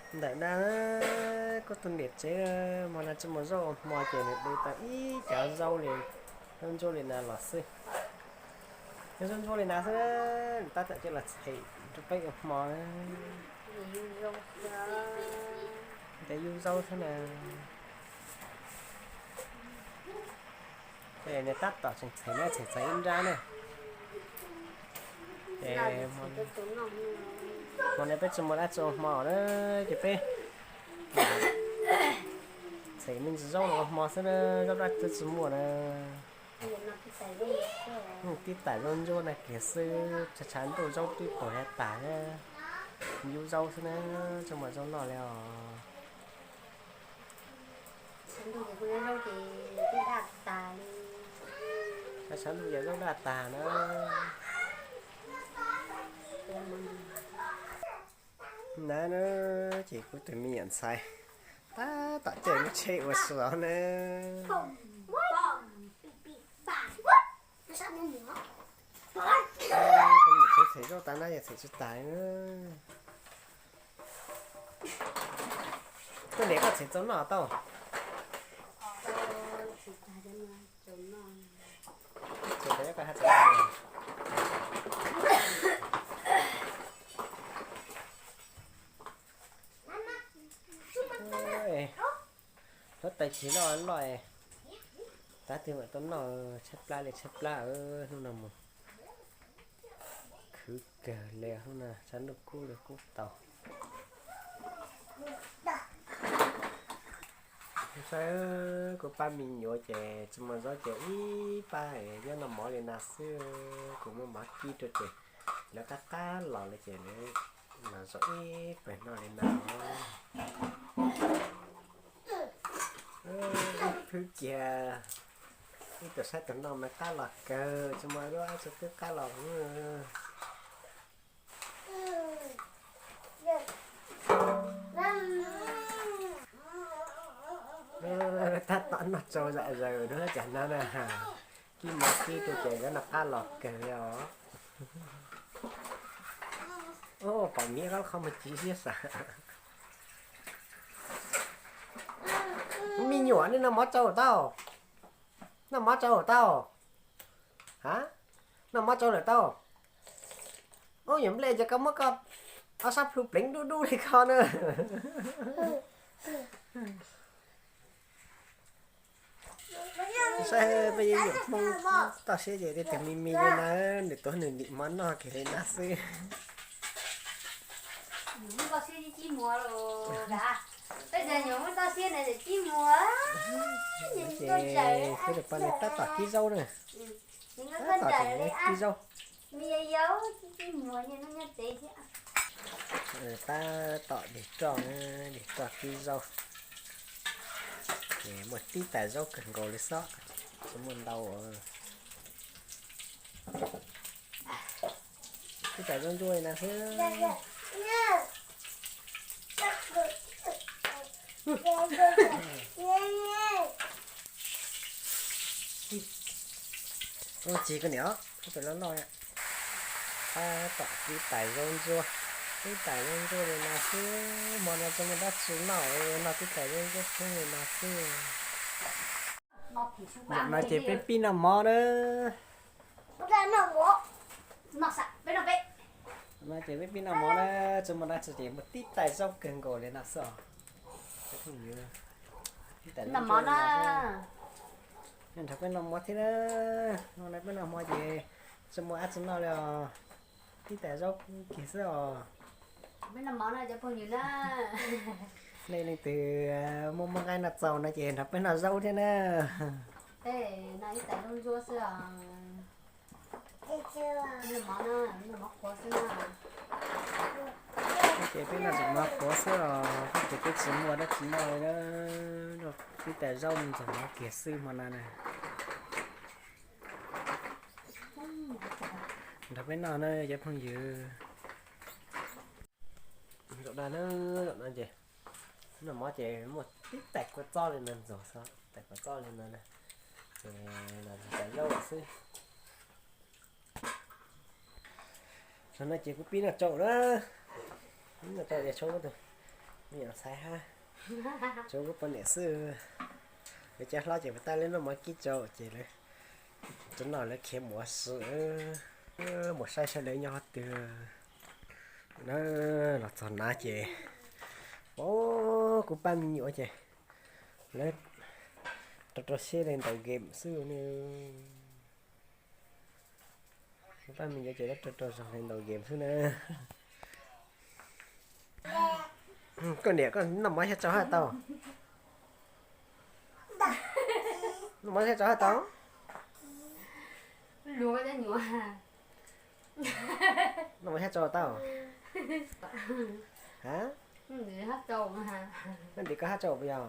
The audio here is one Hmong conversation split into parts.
Ntawm na, kuv tus niam tsev hmo no tsis muaj zaub ua hmo ces nws de tau ib cov zaub li, zaub ntsuab li no los xwb. Yog zaub ntsuab li no xwb, nws tab tom coj los txhem rau peb ua hmo na. Ntes yub zaub xwb na. Ces nws tab tom tseem txhem na, txhem txaws ib nrab na. Ces hmo no peb tsis muaj dab tsi ua hmo na, ces peb txhem me ntsis zaub los ua hmo xwb na, zaub dab tsi tsis muaj na. Tib tam zaub ntsuab na kiag xwb, tshav tshav ntuj zaub twb pom ya tas, yub zaub xwb na, tsis muaj zaub noj li os. Tshav tshav ntuj ces zaub daj tas na. Na, ces kuv tus me nyuam ntxhais tab tom caij lub tsheb ua si na. Kuv niam tsev txhem zaub tas na, yog txhem tsis tas na. Koj niam, koj txhem txaus noj tau? Huab tais tsis loj loj, tab twg mam tau noj, tshaib plab li tshaib plab hnub no mus. Khwv kawg li hnub no, tshav ntuj kub li kub tau. Saib kuv pab me nyuam ces tsis muaj zaub ces ib pab nyob noj mov li no xwb. Kuv muab mov kib rau ces lawv qab qab los lawm ces lawv los zaum ib pawg noj li no. Ib phwb kiag, ib tug saib tus noj mas qab los kawg, tsis muaj dab tsi twb qab los. Tab tom noj tsau zom zaws na cas no na. Kib mov kib rau ces lawv noj qab los kawg li os. Pom miv qab qhov muag ci siab xav. Me nyuam, nej noj mov tsau tau? Noj mov tsau tau? Ha, noj mov tsau lawm tau? Ub, yuav nplej ces koj muab koj ob sab plhu pleev dub dub li ko na. Saib peb yuav nyuam Hmoob toj siab ces tej tus me me li no, nws tuav nws ntim mov noj kiag li no xwb. Ces peb tus poj niam tab tom kib zaub na. Tab tom kib zaub. Tab tom dig roj na, dig roj kib zaub. Ces muaj tib tais zaub kawg nkaus li xwb, tsis muaj ntau. Tib tais zaub ntsuab li no xwb. Ua tsis koj niam, tus loj loj. Tab tom tib tais zaub ntsuab, tib tais zaub ntsuab li no xwb, hmo no tsis muaj dab tsi noj, noj tib tais zaub ntsuab xwb li no xwb. Zaum no ces peb pib noj mov na. No ces peb pib noj mov na, tsis muaj dab tsi ces muaj tib tais zaub kawg nkaus li no xwb os. Tib tais zaub ntsuab li no xwb. Nrog peb noj mov thiab na. Hmo no peb noj mov ces tsis muaj dab tsi noj li os. Tib tais zaub kiag xwb os. Nej leej twg muaj muaj nqaij noj txaus no ces nrog peb noj zaub thiab na. Ces peb noj tseem mov qhuav xwb os, ces peb tsis muaj dab tsi noj li na. Tib tais zaub ntxuag mov kiag xwb hmo no na. Nrog peb noj na cov phooj ywg. Zaum no na, zaum no ces noj mov ces muaj tib tais kua txob li no ntxuag xwb, tais kua txob li no na. Ces los tais zaub lawm xwb. Zaum no ces kuv pib noj tsau na. Noj tsau ces tsau tus Me nyuam ntxhais hab, tsuav kuv poj niam xwb. Lawv cov hlob ces puas tas lawv noj mov kib tsau ces lawv tsuav noj lawv khiav mus ua si. Mus saib saib lawv nyob qhov twg na. Los txog na ces, o, kuv pab me nyuam ces lawv rau rau siab li ntaus game xwb ne. Kuv pab me nyuam ces lawv rau rau zog li ntaus game xwb na. Koj niam, koj noj mov xyab tsau hab tau? Noj mov xyab tsau hab tau? Noj mov xyab tsau tau? Ha? Noj ntim koj hab tsau puas yog?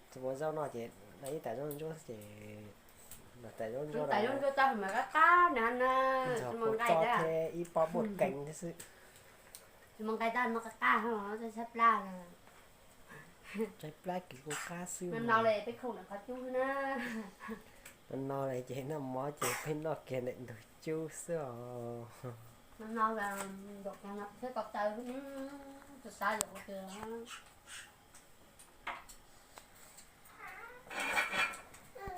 Tsis muaj zaub no ces noj ib tais zaub ntsuab ces, tais zaub ntsuab, tais zaub ntsuab tau mas qab qab na, txog kuv tsob thiab ib pob npuaj kees thiab xwb. Tsis muaj nqaij tab noj qab qab, txhaib plab na. Txhaib plab kis kuj qab xwb no. No li peb khoom ntawm qhov cub xwb na. No li ces noj mov ces peb noj kiag ntawm ntug cub xwb os. No no thiab ko taw, tus xav yom tus